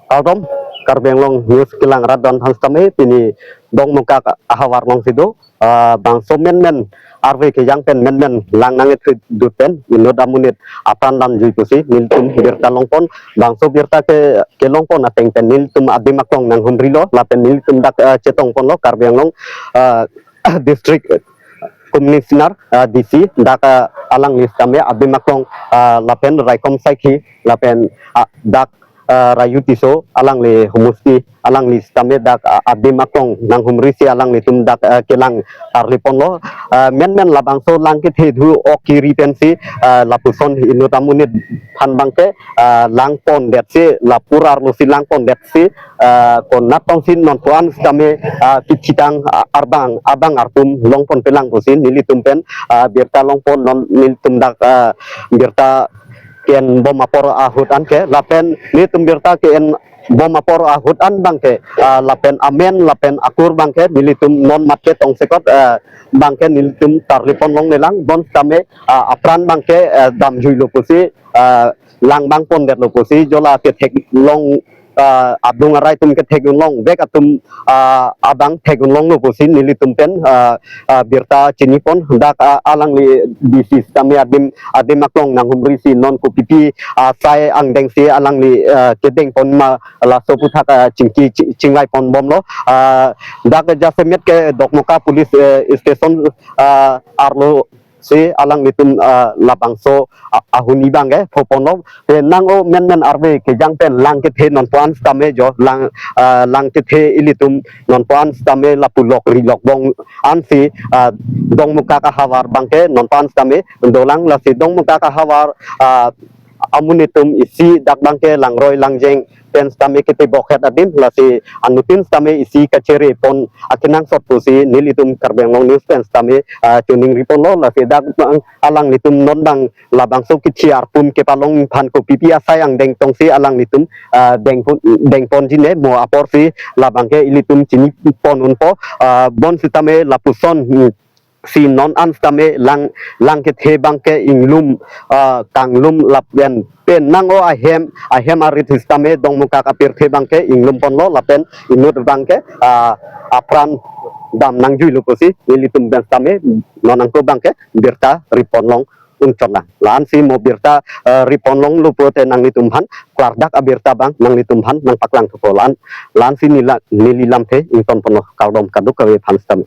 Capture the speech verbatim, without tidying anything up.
Kardom, Karbi Anglong News kelang rat don aphan sitame, pini Dongmukak ahavar alongsi do, ah, bangso menmen arve kejang pen menmen lang nangkethedut pen inut amonit apran damjui pusi nelitum birta longpon, bangso birta ke kelongpon ateng pen nelitum adim aklong nanghumrilo, lapen nelitum dak, ah, chetongponlo Karbi Anglong, ah, District Commissioner, ah, D C, dak, ah, alangli sitame adim aklong, ah, lapen raikom saikhi, lapen, ah, dak, ah, Rayu Tisso alangli homosti, alangli sitame dak, ah, adim aklong nanghumrisi alanglitum dak, ah, kelang arliponlo, ah, menmen labangso lang kethe thu ok kiri pensi, ah, lapuson inut amonit aphan abangke, ah, langpondetsi, lapur arlosi langpondetsi, ah, konat tongsi nonpu-an sitame, ah, kithitang, ah, arbang, abang arpum longponpelang pusi nelitum pen, ah, birta longpon non nelitum dak, ah, birta ke-enbom apor ahut anke, lapen nelitum birta ke-enbom apor ahut an abangke, ah, lapen amen, lapen akur abangke nelitum non mate tongsekot, ah, abangke nelitum tarlipon longlelang, bonsitame, ah, apran abangke, ah, damjuilo pusi, ah, lang abang pondetlo pusi, jola ketheklong, ah, adung arai atum ketheklongvek atum, ah, abang theklonglo pusi nelitum pen, ah, ah, birta chinipon, dak, ah, alangli D C sitame adim, adim aklong nanghumrisi non kopipi, ah, asai angdengsi alangli, ah, kedengpon ma laso aputhak, ah, chingki chi-, chinglaiponbomlo, ah, dak jasemet ke Dongmukak Police, eh, Station, ah, arlo si alanglitum, ah, labangso, ah, ahuni abangke phoponlo. Te nang-o menmen arve kejang pen lang kethe nonpu-an sitame jo lang, ah, lang kethe ilitum nonpu-an sitame lapu lokri lokbong ansi, ah, Dongmukak ahavar abangke nonpu-an sitame dolang, lasi Dongmukak ahavar, ah, amonit atum isi dak abangke langroi langjeng pen sitame ketebokhet adim, lasi anuttin sitame isi kachere pon akenangsot pusi nelitum Karbi Anglong News pen sitame, ah, choningriponlo, lasi dak abang alanglitum non abang labangso kithi arpum kepalong aphan kopipi asai angdeng tongsi alanglitum, ah, dengpon, dengponji ne mo aporsi labangke ilitum chinipon unpo, ah, bonsitame lapuson, hmm, si non an sitame lang, lang kethe abangke inglum, ah, kanglum lapen pen nang-o ahem, ahem arit sitame Dongmukak apirthe abangke inglumponlo lapen inut abangke, ah, apran dam nangjuilo pusi nelitum pen sitame non angko abangke birta ripon long unchotlang. La-ansi mo birta, eh, ripon longlo pulote nanglitum aphan klardak abirta abang nanglitum aphan nangpaklangthupo, la-an, la-ansi neli la, neli lamthe ingtonponlo, kardom kadokave aphan sitame.